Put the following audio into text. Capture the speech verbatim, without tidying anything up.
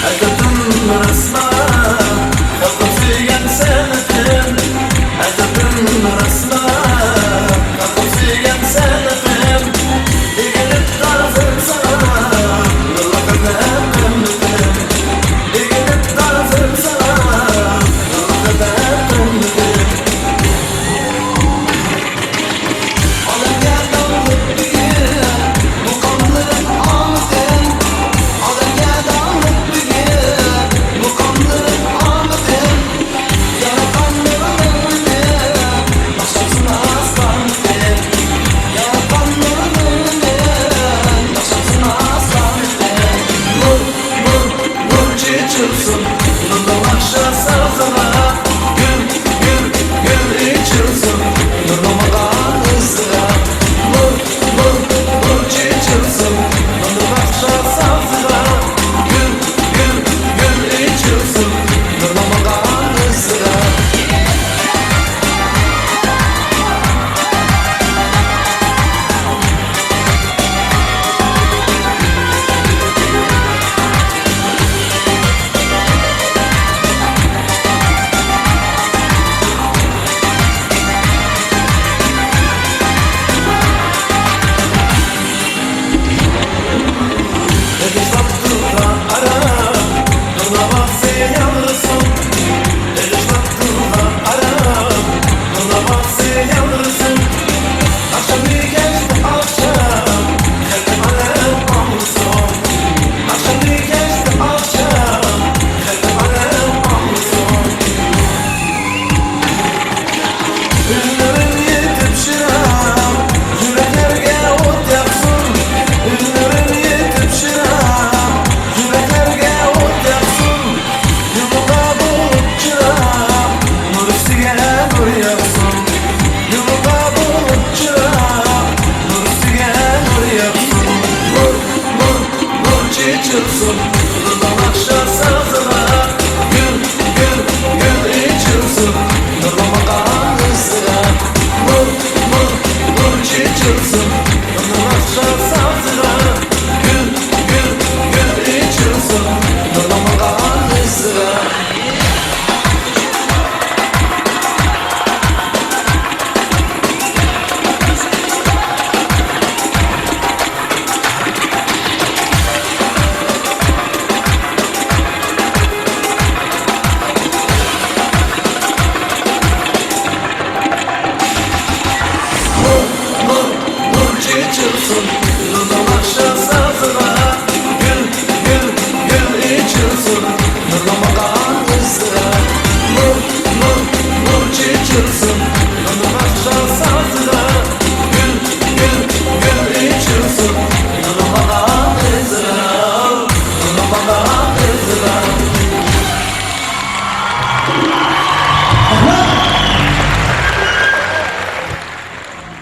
ئەجەبىم راسلا، خەلقىم سۆيگەن سەنئىتىم. ئەجەبىم راسلا، خەلقىم سۆيگەن سەنئىتىم. ئېگىلىپ تازىم ساڭا، نۇرلۇق قەدەم قىممىتىم. ئېگىلىپ تازىم ساڭا، نۇرلۇق قەدەم قىممىتىم. نۇر، نۇر، نۇر چېچىلسۇن، نۇرنىڭ ئاقشا سازىغا. گۈل، گۈل، گۈل ئېچىلسۇن، نۇرنىڭ ماڭغان ئىزىغا. نۇر، نۇر، نۇر چېچىلسۇن، نۇرنىڭ ئاقشا سازىغا. گۈل، گۈل، گۈل ئېچىلسۇن، نۇرنىڭ ماڭغان ئىزىغا. ئۈنلىرىم يېتىپ شىراق، يۈرەكلەرگە ئوت ياقسۇن. ئۈنلىرىم يېتىپ شىراق، يۈرەكلەرگە ئوت ياقسۇن. يولغا بولۇپ چىراغ، نۇر ئۈستىگە نۇر ياغسۇن. يولغا بولۇپ چىراغ، نۇر ئۈستىگە نۇر ياغسۇن. نۇر، نۇر، نۇر چېچىلسۇن، نۇرنىڭ ئاقشا سازىغا. گۈل، گۈل، گۈل ئېچىلسۇن، نۇرلۇق ماڭغان